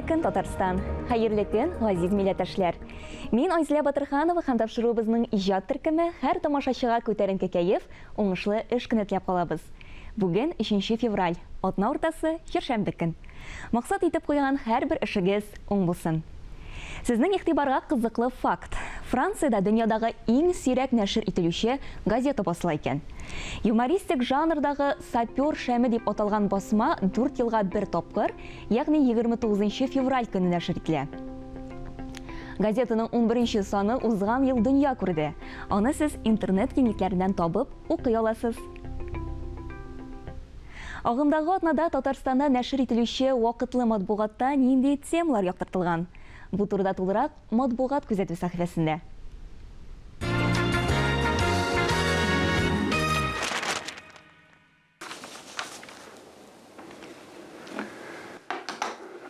көн, Татарстан! Хәерле көн, газиз милләттәшләр! Мин Айзилә Батырханова һәм тапшыруыбызның иҗат төркеме һәр тамашачыга күтәренке кәеф, уңышлы эш көне теләп калабыз. Бүген өченче февраль, атна уртасы, чәршәмбе көн. Максат итеп куйган һәрбер эшегез уң булсын. Сезнең игътибарга кызыклы факт. Франциядә дөньядагы иң сирәк нәшер ителүче газета басыла икән. Юмористик жанрдагы Сапер шәме дип аталган басма дүрт елга бер тапкыр, ягъни 29 февраль көнне нәшер ителә. Газетаның унберенче саны узган ел дөнья күрде. Аны сез интернет киңлекләреннән табып укый аласыз. Агымдагы атнада Татарстанда нәшер ителүче вакытлы матбугатта нинди темалар яктыртылган? Бу турыда тулырак Матбугат күзәтү сәхифәсендә.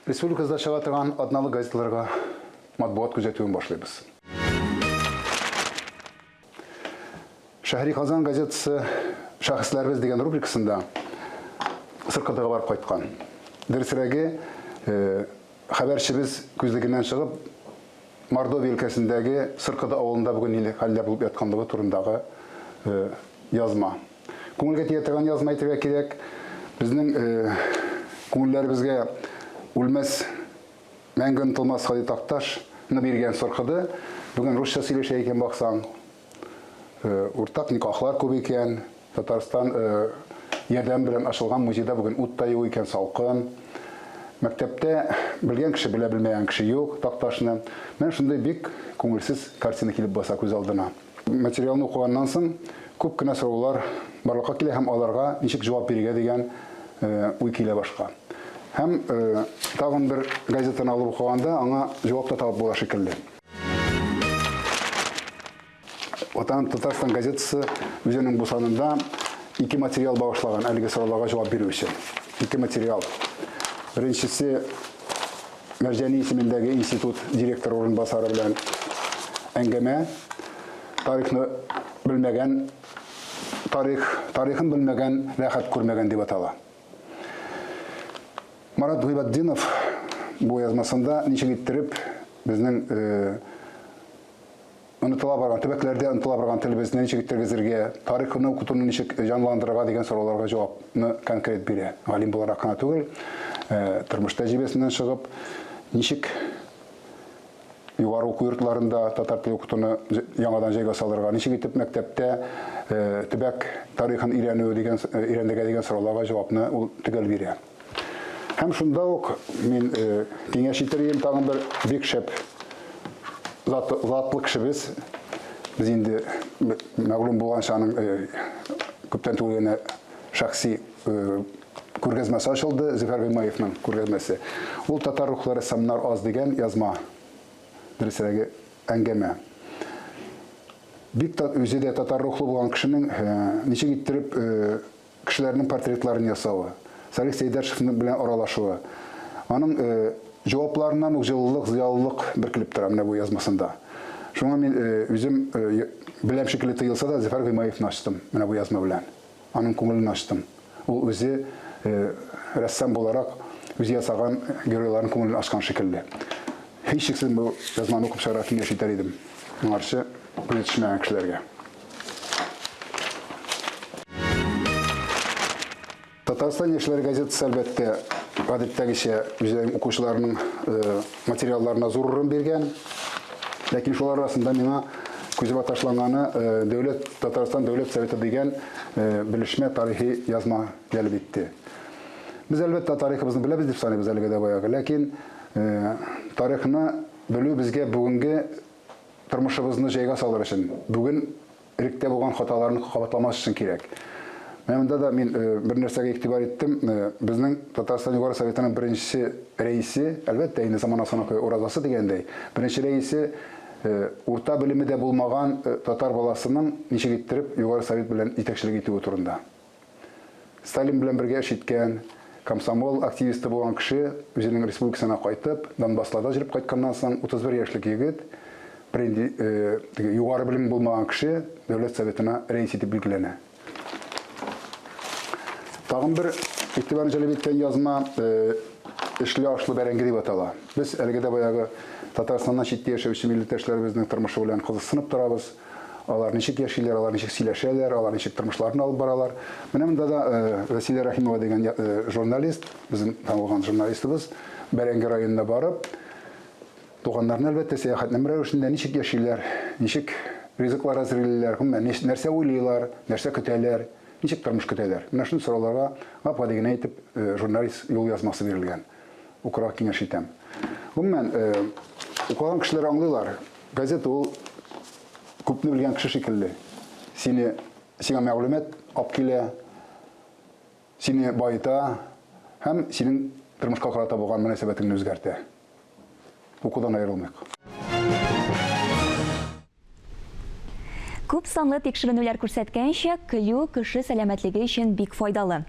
Республикабызда чыга торган атналык газеталарга матбугат күзәтүен башлыйбыз. Шәһри Казан газетасы Шәхесләребез дигән рубрикасында Сыркыдыга барып кайткан. Дөресрәге, э, хәбәрчебез күзлегеннән чыгып, Мордовия өлкәсендәге Сыркыды авылында бүген нинди хәлләр булып ятканлыгы турындагы э, язма. Күңелгә тия торган язма әйтергә кирәк. Безнең э, күңелләребезгә үлмәс Мәңге онытылмас Һади Такташны биргән Соркыды бүген русча сөйләшә икән баксаң. Уртак никахлар күп икән. Татарстан ярдәме белән ачылган музейда бүген ут та юк икән, салкын. Мәктәптә белгән кеше белә, белмәгән кеше юк Такташны. Менә шундый бик күңелсез картина килеп баса күз алдына. Материалны укыганнан соң күп кенә сораулар барлыкка килә һәм аларга ничек җавап бирергә дигән уй килә башка. Һәм тагын бер газетаны алып укыганда аңа җавап та табып була шикелле. Ватаным Татарстан газетасы үзенең бу санында ике материал багышлаган әлеге сорауларга җавап бирү өчен. Ике материал. Беренчесе Мәрҗани исемендәге институт директоры урынбасары белән әңгәмә. Тарихны белмәгән, тарих, тарихын белмәгән, рәхәт күрмәгән дип атала. Марат Гыйбатдинов бу язмасында ничек иттереп безнең э, онытыла барган, төбәкләрдә онытыла барган телебезне ничек тергезергә, тарихны укытуны ничек җанландырырга дигән сорауларга җавапны конкрет бирә. Галим буларак кына түгел, э, тормыш тәҗрибәсеннән чыгып, ничек югары уку йортларында татар теле укытуны яңадан җайга салырга, ничек итеп мәктәптә э, төбәк тарихын өйрәнү дигән э, өйрәнергә дигән сорауларга җавапны ул төгәл бирә. Һәм шунда ук мин э, киңәш итер идем тагын бер бик шәп зат, затлы кешебез. Без инде мәгълүм булганча аның э, күптән түгел генә шәхси э, күргәзмәсе ачылды, Зөфәр Гыймаевның күргәзмәсе. Ул татар рухлы рәссамнар аз дигән язма, дөресрәге әңгәмә. Бик та үзе дә татар рухлы булган кешенең ничек иттереп кешеләрнең портретларын ясавы, Салих Сәйдәшевның белән аралашуы, аның җавапларыннан ук җылылык, зыялылык бөркелеп тора менә бу язмасында. Шуңа мин үзем беләм шикелле тоелса да, Зөфәр Гыймаевны ачтым менә бу язма белән. Аның күңелен ачтым. Ул үзе рәссам буларак үзе ясаган геройларның күңелен ачкан шикелле. Һичшиксез бу язманы укып чыгарга киңәш итәр идем моңарчы күзе төшмәгән кешеләргә. Татарстан яшьләре газетасы, әлбәттә, гадәттәгечә үзенең укучыларының э, материалларына зур урын биргән. Ләкин шулар арасында миңа күземә ташланганы э, Дәүләт Татарстан Дәүләт Советы дигән э, белешмә тарихи язма җәлеп итте. Без әлбәттә тарихыбызны беләбез дип саныйбыз әлеге дә баягы, ләкин тарихны белү безгә бүгенге тормышыбызны җайга салыр өчен, бүген электә булган хаталарны кабатламас өчен кирәк. Менә монда да мин э, бер нәрсәгә игътибар иттем. Э, безнең Татарстан Югары Советының беренче рәисе, әлбәттә, инде заманасына күрә уразасы дигәндәй, беренче рәисе э, урта белеме дә булмаган татар баласының ничек иттереп Югары Совет белән җитәкчелек итүе турында. Сталин белән бергә эш иткән, комсомол активисты булган кеше үзенең республикасына кайтып, Донбассларда җөреп кайтканнан соң 31 яшьлек егет, бернинди теге югары белем булмаган кеше Дәүләт Советына рәис итеп билгеләнә. Тагын бер игътибарны җәлеп иткән язма. Эшле ашлы бәрәңге дип атала. Без әлеге дә баягы Татарстаннан читтә яшәүче милләттәшләребезнең тормышы белән кызыксынып торабыз. Алар ничек яшиләр, алар ничек сөйләшәләр, алар ничек тормышларын алып баралар. Менә монда да Вәсилә Рәхимова дигән журналист, безнең танылган журналистыбыз, Бәрәңге районына барып, туганнарны, әлбәттә, сәяхәтнамә рәвешендә ничек яшиләр, ничек ризыклар әзерлиләр, гомумән, нәрсә уйлыйлар, нәрсә көтәләр, ничек тормыш көтәләр. Менә шундый сорауларга гап-гади генә итеп журналист юлъязмасы бирелгән. Укырга киңәш итәм. Гомумән, укыган кешеләр аңлыйлар, газета ул күпне белгән кеше шикелле. Сине, сиңа мәгълүмат алып килә, сине баета һәм синең тормышка карата булган мөнәсәбәтеңне үзгәртә. Укудан аерылмыйк. Күп санлы тикшеренүләр күрсәткәнчә, көлү кеше сәламәтлеге өчен бик файдалы.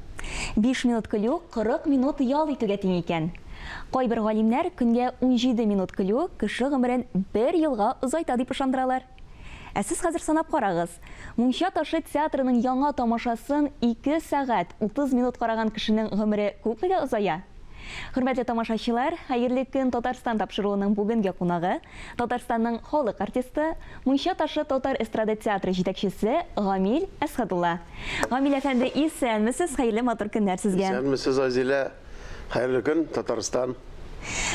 5 минут көлү 40 минут ял итүгә тиң икән. Кайбер галимнәр көнгә 17 минут көлү кеше гомерен бер елга озайта дип ышандыралар. Ә сез хәзер санап карагыз, Мунча ташы театрының яңа тамашасын 2 сәгать 30 минут караган кешенең гомере күпмегә озая? Хөрмәтле тамашачылар, Хәерле көн, Татарстан тапшыруының бүгенге кунагы, Татарстанның халык артисты, Мунча ташы татар эстрада театры җитәкчесе Гамил Әсхәдулла. Гамил әфәнде, исәнмесез, хәерле матур көннәр сезгә. Исәнмесез, Айзилә. Хәерле көн, Татарстан.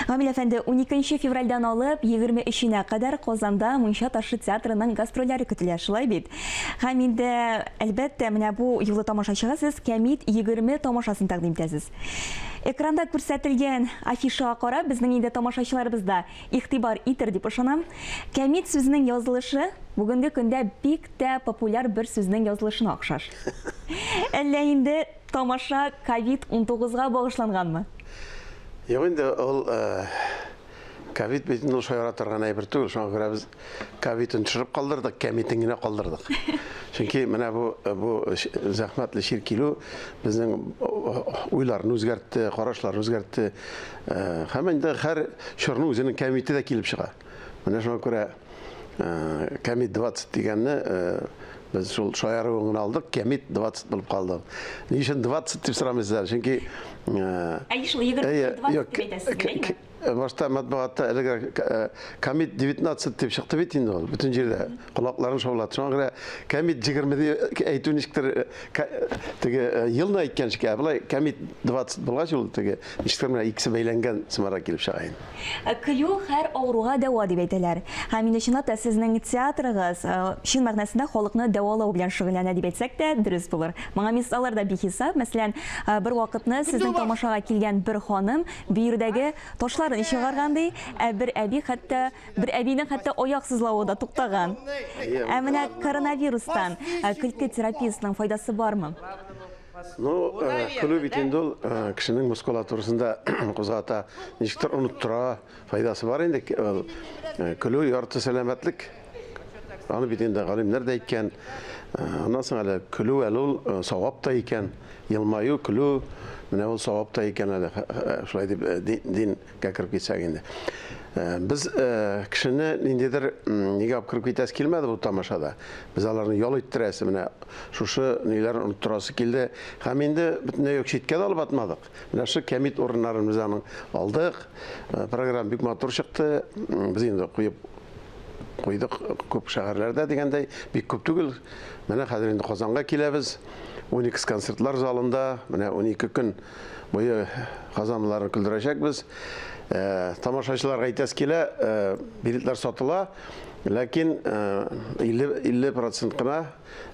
Гамил әфәнде, уникенче февральдән алып 23-енә кадәр Казанда Мунча ташы театрының гастрольләре көтелә, шулай бит? Һәм инде, әлбәттә, менә бу юлы тамашачыга сез Кәмит 20 тамашасын тәкъдим итәсез. Экранда күрсәтелгән афишага карап, безнең инде тамашачыларыбыз да игътибар итер дип ышанам. Кәмит сүзенең язылышы бүгенге көндә бик тә популяр бер сүзнең язылышына охшаш. Әллә инде тамаша ковид 19 га багышланганмы? Юк инде, ул ковид бит инде ул шаяра торган әйбер түгел. Шуңа күрә без ковидын төшереп калдырдык, кәмитен генә калдырдык. Чөнки менә бу бу зәхмәтле чир килү безнең уйларны үзгәртте, карашларны үзгәртте. Һәм инде һәр чорның үзенең кәмите дә килеп чыга. Менә шуңа күрә кәмит 20 дигәнне без шул шаяруын гына алдык, кәмит 20 булып калды. Ни өчен 20 дип сорамыйсыз әле? Чөнки Әйе шул, 20 20 дип әйтәсез, әйеме? Башта матбугатта элегрәк Комит 19 дип чыкты бит инде ул, бөтен җирдә колакларын шаулатты. Шуңа күрә Комит 20 дип әйтү ничектер теге елны әйткән шикелле, ә болай Комит 20 булгач ул теге ничектер менә икесе бәйләнгән сымарак килеп чыга инде. Көлү һәр авыруга дәва дип әйтәләр. Һәм инде чынлап та сезнең театрыгыз чын мәгънәсендә халыкны дәвалау белән шөгыльләнә дип әйтсәк тә дөрес булыр. Моңа мисаллар да бихисап. Мәсәлән, бер вакытны сезнең тамашага килгән бер ханым Бөердәге ташларын чыгарган, ди, ә бер әби хәтта, бер әбинең хәтта аяк сызлавы да туктаган. Ә менә коронавирустан көлке терапиясенең файдасы бармы? Ну, көлү бит инде ул кешенең мускулатурасын да кузгата, ничектер оныттыра, файдасы бар инде. Көлү ярты сәламәтлек. Аны бит инде галимнәр дә әйткән. Аннан соң әле көлү әле ул савап та икән. Елмаю, көлү, менә ул савап та икән әле, шулай дип дингә кереп китсәк инде. Без кешене ниндидер нигә алып кереп китәсе килмәде бу тамашада. Без аларны ял иттерәсе, менә шушы ниләрен оныттырасы килде. Һәм инде бөтенләй үк читкә дә алып атмадык. Менә шушы кәмит урыннарын без аның алдык. Программа бик матур чыкты. Без инде куеп куйдык күп шәһәрләрдә дигәндәй, бик күп түгел. Менә хәзер инде Казанга киләбез. Уникс концертлар залында менә 12 көн буе казанлыларны көлдерәчәкбез. Э, тамашачыларга әйтәсе килә, э, билетлар сатыла, ләкин 50 50% кына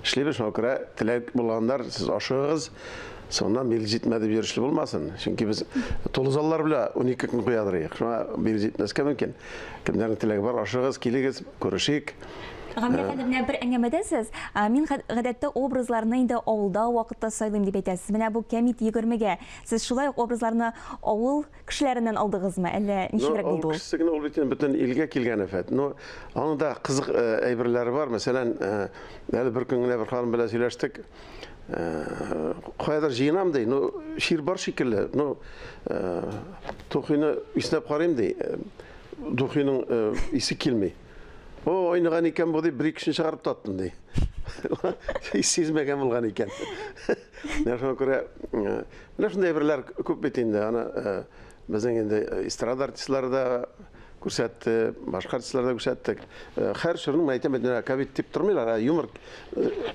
Эшлибез, шуңа күрә теләк булганнар, сез ашыгыгыз. Соңыннан бил җитмәде дип йөрешле булмасын. Чөнки без тулы заллар белән 12 көн куядыр идек. Шуңа бил җитмәскә мөмкин. Кемнәрнең теләге бар, ашыгыгыз, килегез, күрешик. Гамил әфәнде, менә бер әңгәмәдә сез, мин гадәттә образларны инде авылда вакытта сайлыйм дип әйтәсез. Менә бу кәмит егермегә сез шулай ук образларны авыл кешеләреннән алдыгызмы, әллә ничегрәк булды ул? Авыл кешесе генә, ул бит инде бөтен илгә килгән афәт. Ну, аның да кызык э, әйберләре бар. Мәсәлән, э, әле бер көн генә бер ханым белән сөйләштек. Э, каядыр җыенам ди, ну, чир бар шикелле. Ну, духины иснәп карыйм ди. Духиның исе килми. О, айныган икән бу дип, бер икесен чыгарып таттым ди. Сизмәгән булган икән. Менә шуңа күрә Менә шундый әйберләр күп бит инде. Аны э, Безнең инде эстрада артистлары да күрсәтте, башка артистлар да күрсәттек. Һәр чорның, мен әйтәм бит, менә ковид дип тормыйлар, ә юмор,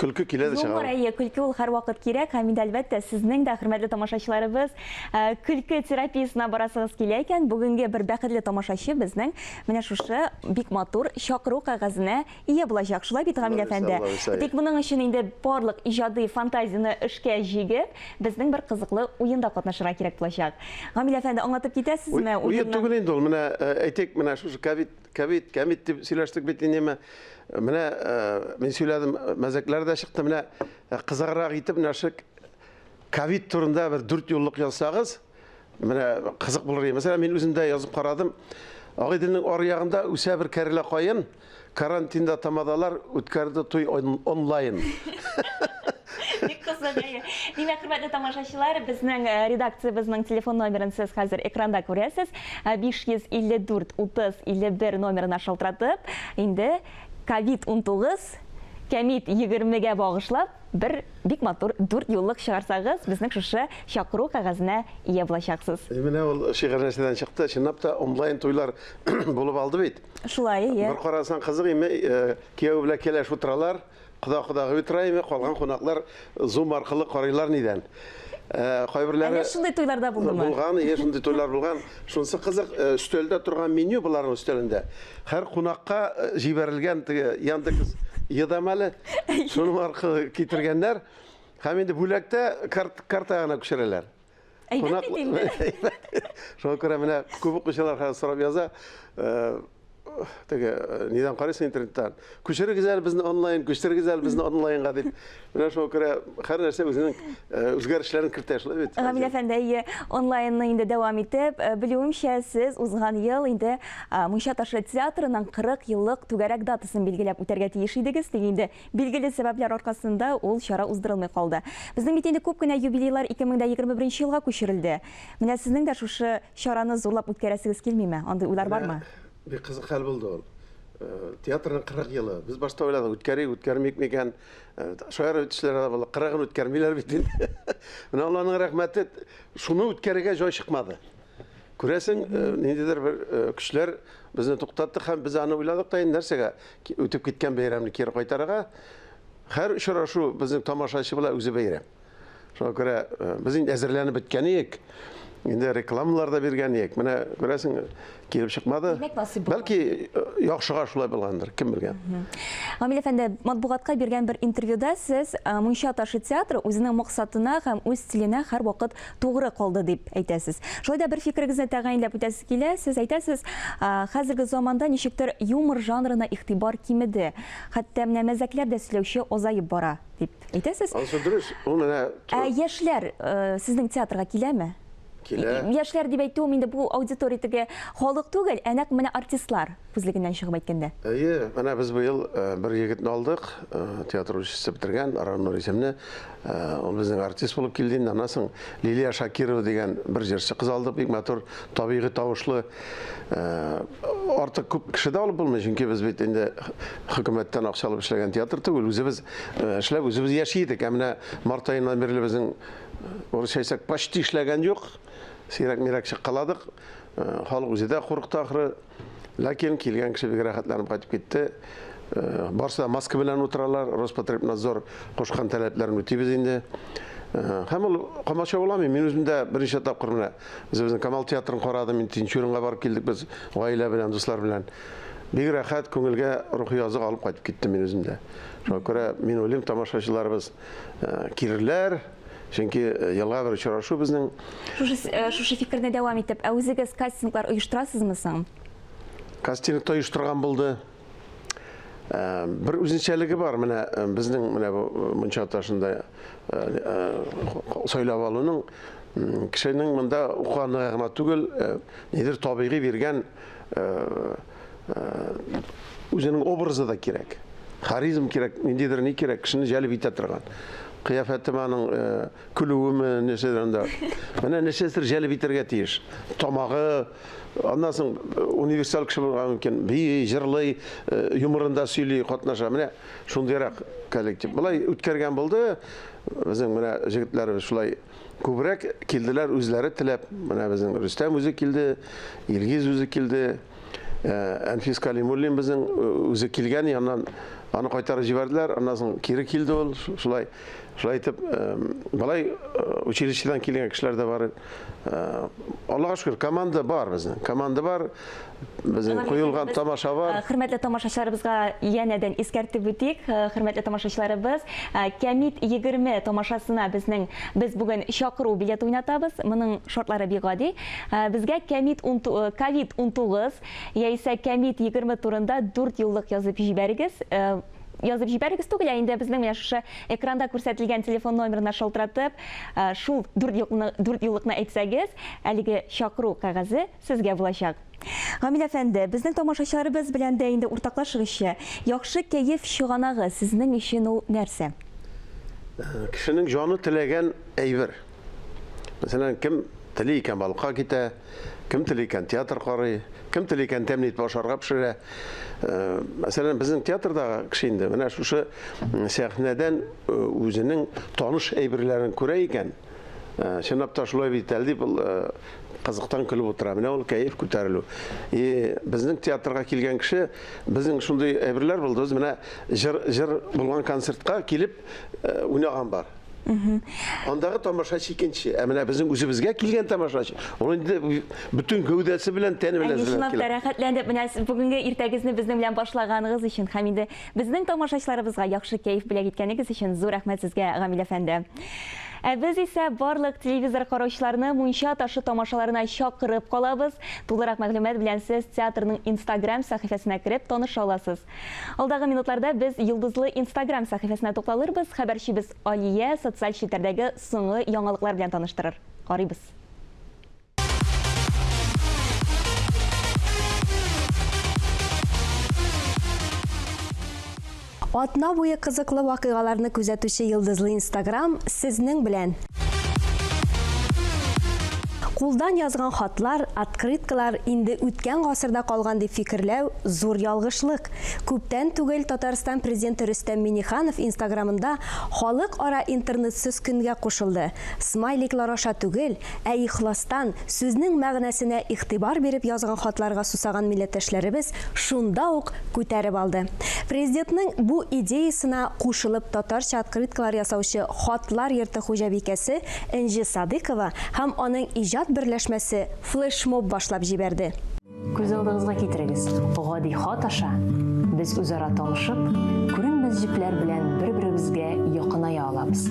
көлке килә дә чыга. Юмор, әйе, көлке ул һәрвакыт кирәк һәм инде, әлбәттә, сезнең дә, хөрмәтле тамашачыларыбыз, көлке терапиясенә барасыгыз килә икән, бүгенге бер бәхетле тамашачы безнең менә шушы бик матур чакыру кәгазенә ия булачак. Шулай бит, Гамил әфәнде? Тик моның өчен инде барлык иҗади фантазияне эшкә җигеп, безнең бер кызыклы уенда катнашырга кирәк булачак. Гамил әфәнде, аңлатып китәсезме? Уен түгел инде ул. Менә э, әйтик, менә шушы ковид, ковид, кәмит дип сөйләштек бит инде. Менә э, мин сөйләдем, мәзәкләр дә чыкты. Менә э, кызыграк итеп менә шушы ковид турында бер дүрт юллык язсагыз, Менә кызык булыр иде. Мәсәлән, мин үзем дә язып карадым. Агыйделнең ар ягында үсә бер кәрелә каен. Карантинда тамадалар үткәрде туй онлайн. Бик кызык, әйе. Димәк, хөрмәтле тамашачылар, безнең э, редакциябезнең телефон номерын сез хәзер экранда күрәсез. 554 30 51 номерына шалтыратып, инде COVID-19, кәмит 20-гә багышлап, Бер бик матур дүртьюллык чыгарсагыз, безнең шушы чакыру кәгазенә ия булачаксыз. Менә ул шигырь нәрсәдән чыкты. Чынлап та онлайн туйлар булып алды бит. Шулай, әйе. Бер карасаң кызык име, кияү белән кәләш утыралар, кода-кодагый утыра име, калган кунаклар Zoom аркылы карыйлар нидән. Кайберләре Әнә шундый туйлар да булдымы? Булган, әйе, шундый туйлар булган. Шунысы кызык, өстәлдә торган меню боларның өстәлендә. Һәр кунакка җибәрелгән теге Яндекс Едам әле. Шуның аркылы китергәннәр. Һәм инде бүләктә карт, карта гына күчерәләр. Әйбәт бит инде. Шуңа күрә менә күп укучылар хәзер сорап яза, теге нидән карыйсың интернеттан? Күчерегез әле безне онлайн, күчерегез әле безне онлайнга дип. Менә шуңа күрә һәр нәрсә үзенең үзгәрешләрен кертә шулай бит. Гамил әфәнде, әйе, онлайнны инде дәвам итеп, белүемчә, сез узган ел инде Мунча ташы театрының 40 еллык түгәрәк датасын билгеләп үтәргә тиеш идегез, тик инде билгеле сәбәпләр аркасында ул чара уздырылмый калды. Безнең бит инде күп кенә юбилейлар 2021 елга күчерелде. Менә сезнең дә шушы чараны зурлап үткәрәсегез килмиме? Андый уйлар бармы? Бик кызык хәл булды ул. Театрның 40 елы. Без башта уйладык, үткәрик, үткәрмик микән? Шаярып әйтүчеләр дә булды. 40-ын үткәрмиләр бит инде. Менә Алланың рәхмәте, шуны үткәрергә җай чыкмады. Күрәсең, ниндидер бер көчләр безне туктатты һәм без аны уйладык та инде нәрсәгә үтеп киткән бәйрәмне кире кайтарырга. Һәр очрашу безнең тамашачы белән үзе бәйрәм. Шуңа күрә без инде әзерләнеп беткән идек. Инде рекламалар да биргән идек. Менә күрәсең, килеп чыкмады. Димәк, насыйп булган. Бәлки яхшыга шулай булгандыр, кем белгән. Гамил әфәнде, матбугатка биргән бер интервьюда сез Мунча ташы театры үзенең максатына һәм үз стиленә һәрвакыт тугры калды дип әйтәсез. Шулай да бер фикерегезне тәгаенләп үтәсе килә. Сез әйтәсез, хәзерге заманда ничектер юмор жанрына игътибар кимеде. Хәтта менә мәзәкләр дә сөйләүче азаеп бара дип әйтәсез. Анысы дөрес. Ул менә Ә яшьләр сезнең театрга киләме? Килә. Яшьләр дип әйтүем инде бу аудитория теге халык түгел, ә нәкъ менә артистлар күзлегеннән чыгып әйткәндә. Әйе, менә без быел бер егетне алдык, театр училищесы бетергән, Аран Нур исемле. Ул безнең артист булып килде инде. Аннан соң Лилия Шакирова дигән бер җырчы кыз алдык, бик матур, табигый тавышлы. Артык күп кеше дә алып булмый, чөнки без бит инде хөкүмәттән акча алып эшләгән театр түгел, үзебез эшләп, үзебез яши идек. Ә менә март аеннан бирле безнең, урысча әйтсәк, почти эшләгән юк. Сирәк-мирәк чыккаладык. Халык үзе дә курыкты ахры. Ләкин килгән кеше бик рәхәтләнеп кайтып китте. Барысы да маска белән утыралар, Роспотребнадзор кушкан таләпләрне үтибез инде. Һәм ул комачауламый. Мин үзем дә берничә тапкыр менә үзебезнең Камал театрын карадым, инде Тинчуринга барып килдек без гаилә белән, дуслар белән. Бик рәхәт, күңелгә рухи азык алып кайтып киттем мин үзем дә. Шуңа күрә мин уйлыйм, тамашачыларыбыз килерләр, чөнки елга бер очрашу безнең. Шушы, шушы фикерне дәвам итеп, ә үзегез кастинглар оештырасызмы соң? Кастинг та оештырган булды. Бер үзенчәлеге бар, менә безнең менә бу мунча ташында сайлап алуның кешенең монда укыганы гына түгел, нидер табигый биргән үзенең образы да кирәк. Харизм кирәк, ниндидер ни кирәк, кешене җәлеп итә торган. Кыяфәтеме аның, көлүеме, нәрсәдер анда. Менә нәрсәдер җәлеп итәргә тиеш. Тамагы, аннан соң универсаль кеше булырга мөмкин. Бии, җырлый, юморында сөйли, катнаша. Менә шундыйрак коллектив. Болай үткәргән булды. Безнең менә җегетләребез шулай. Күбрәк килделәр үзләре теләп. Менә безнең Рөстәм үзе килде, Илгиз үзе килде. Әнфис Калимуллин безнең үзе килгән, яннан аны кайтарып җибәрделәр, аннан соң кире килде ул. Шулай, шулай итеп, болай училищедан килгән кешеләр дә бар. Аллага шөкер, команда бар безнең. Команда бар. Безнең куелган тамаша бар. Хөрмәтле тамашачыларыбызга янәдән искәртеп үтик, хөрмәтле тамашачыларыбыз, Кәмит 20 тамашасына безнең без бүген чакыру билеты уйнатабыз. Моның шартлары бик гади. Безгә Кәмит ковид-19 яисә Кәмит 20 турында 4 юллык язып җибәрегез. Язып җибәрегез түгел, ә инде безнең менә шушы экранда күрсәтелгән телефон номерына шалтыратып, шул 4 юллыкны, 4 юллыкны әйтсәгез, әлеге чакыру кәгазе сезгә булачак. Гамил әфәнде, безнең тамашачыларыбыз белән дә инде уртаклашыгызчы, яхшы кәеф чыганагы сезнең өчен ул нәрсә? Кешенең җаны теләгән әйбер. Мәсәлән, кем тели икән балыкка китә, кем тели икән театр карый, кем тели икән тәмле итеп ашарга пешерә. Э, мәсәлән, безнең театрдагы кеше инде менә шушы сәхнәдән э, үзенең таныш әйберләрен күрә икән, э, чынлап та шулай бит әле дип ул кызыктан көлеп утыра. Менә ул кәеф күтәрелү. И безнең театрга килгән кеше, безнең шундый әйберләр булды. Без менә җыр җыр булган концертка килеп уйнаган бар. Андагы тамашачы икенче. Ә менә безнең үзебезгә килгән тамашачы, ул инде бөтен гәүдәсе белән, тәне белән Әйе, чынлап та рәхәтләнеп, менә бүгенге иртәгезне безнең белән башлаганыгыз өчен һәм инде безнең тамашачыларыбызга яхшы кәеф бүләк иткәнегез өчен зур рәхмәт сезгә, Гамил әфәнде. Ә без исә барлык телевизор караучыларны Мунча ташы тамашаларына чакырып калабыз. Тулырак мәгълүмат белән сез театрның Инстаграм сәхифәсенә кереп таныша аласыз. Алдагы минутларда без Йолдызлы Инстаграм сәхифәсенә тукталырбыз, хәбәрчебез Алия социаль челтәрдәге соңгы яңалыклар белән таныштырыр. Карыйбыз. Атна буе кызыклы вакыйгаларны күзәтүче Йолдызлы Инстаграм сезнең белән! Кулдан язган хатлар, открыткалар инде үткән гасырда калган дип фикерләү, зур ялгышлык. Күптән түгел Татарстан Президенты Рөстәм Миңнеханов Инстаграмында Халыкара интернетсыз көнгә кушылды. Смайликлар аша түгел, ә ихластан, сүзнең мәгънәсенә игътибар биреп язган хатларга сусаган милләттәшләребез шунда ук күтәреп алды. Президентның бу идеясына кушылып татарча открыткалар ясаучы Хатлар йорты хуҗабикәсе Энҗе Садыйкова һәм аның иҗат берләшмәсе флешмоб башлап җибәрде. Күз алдыгызга китерегез, гади хат аша без үзара танышып, күренмәс җепләр белән бер-беребезгә якыная алабыз.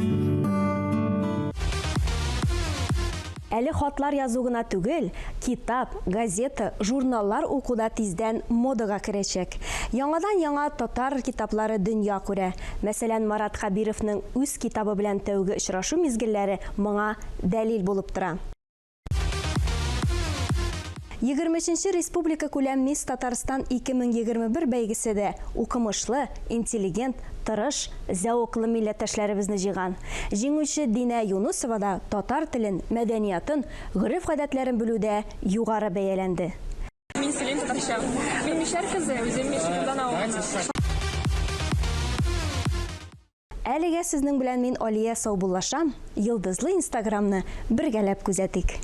Әле хатлар язу гына түгел, китап, газета, журналлар уку да тиздән модага керәчәк. Яңадан-яңа татар китаплары дөнья күрә. Мәсәлән, Марат Хәбировның үз китабы белән тәүге очрашу мизгелләре моңа дәлил булып тора. Егерме өченче республикакүләм Мисс Татарстан 2021 бәйгесе дә укымышлы, интеллигент, тырыш, зәвыклы милләттәшләребезне җыйган. Җиңүче Динә Юнысова да татар телен, мәдәниятын, гореф-гадәтләрен белүдә югары бәяләнде. Мин сөйлим татарча. Мин мишәр кызы, үзем Мишкиндан авылыннан. Әлегә сезнең белән мин Алия саубуллашам, йолдызлы инстаграмны бергәләп күзәтик.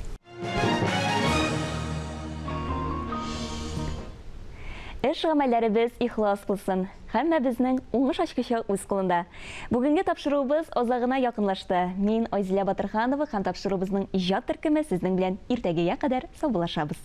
Эш гамәлләребез ихлас булсын. Һәммәбезнең уңыш ачкычы үз кулында. Бүгенге тапшыруыбыз азагына якынлашты. Мин Айзилә Батырханова һәм тапшыруыбызның иҗат төркеме сезнең белән иртәгегә кадәр саубуллашабыз.